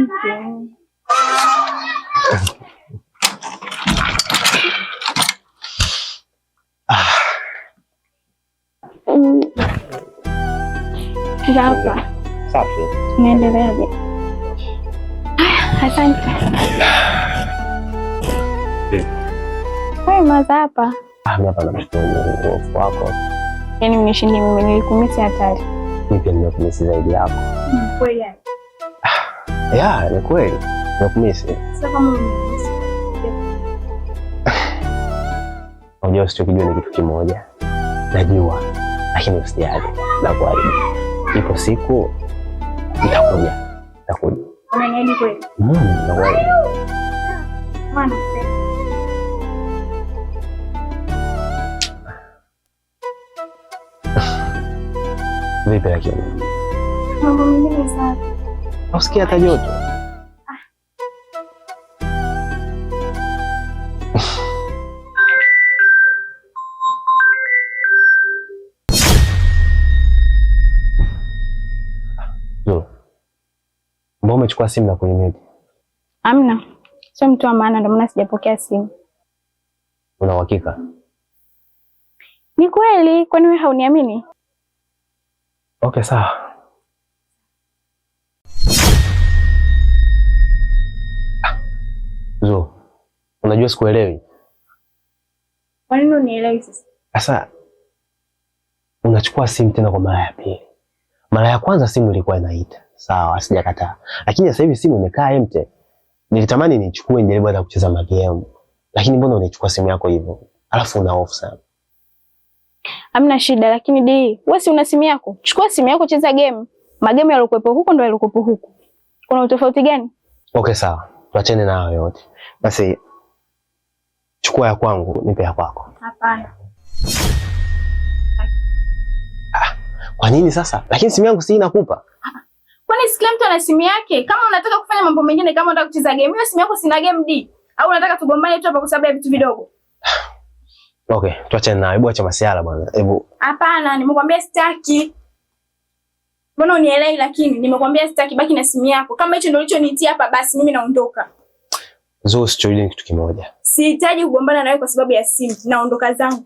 Asante. Hapa. Safi. Tunaendeleaje? Asante. Maza hapa. Ah, mimi hapa namshukuru Mungu wako. Yaani mnishindi mimi, nilikumisi hatari. Mimi pia nimekumisi zaidi yako. Kweli? Ya, ni kweli. Nimekumisi. Sasa kama umekumisi. Unajua usichokijua ni kitu kimoja. Najua, lakini usijali. Nakuahidi. Ipo siku nitakuja. Nitakuja. Unaniahidi kweli? Nakuahidi. Maana vipi lakini? Mambo mengine safi. Usikia hata joto? Mbona umechukua simu na kunimute? Amna. Sio mtu wa maana ndio maana sijapokea simu. Una uhakika? Ni kweli, kwani wewe hauniamini? Okay, sawa. Zo, unajua sikuelewi. Kwa nini unielewi sasa? Sasa unachukua simu tena kwa mara ya pili. Mara ya kwanza simu ilikuwa inaita. Sawa, sijakataa. Lakini sasa hivi simu imekaa empty. Nilitamani nichukue nijaribu hata kucheza magame. Lakini mbona unaichukua simu yako hivyo? Alafu una off sana. Hamna shida, lakini di, wewe si una simu yako? Chukua simu yako cheza game. Magame yalikuwepo huko ndo yalikuwepo huku. Kuna utofauti gani? Okay, sawa. Tuachane na hayo yote. Basi chukua ya kwangu, nipe ya kwako. Hapana. Ah, kwa nini sasa? Lakini simu yangu si inakupa. Kwani si kila mtu ana simu yake? Kama unataka kufanya mambo mengine, kama unataka kucheza game, hiyo simu yako sina game D. Au unataka tugombane tu hapa kwa sababu ya vitu vidogo? Okay, tuachane na hebu acha masiala bwana. Hebu hapana, nimekwambia sitaki. Mbona unielewi? Lakini nimekwambia sitaki, baki na simu yako. Kama hicho ndio ulichoniitia hapa, basi mimi naondoka. Zo, usichoje kitu kimoja. Sihitaji kugombana nawe kwa sababu ya simu. Naondoka zangu.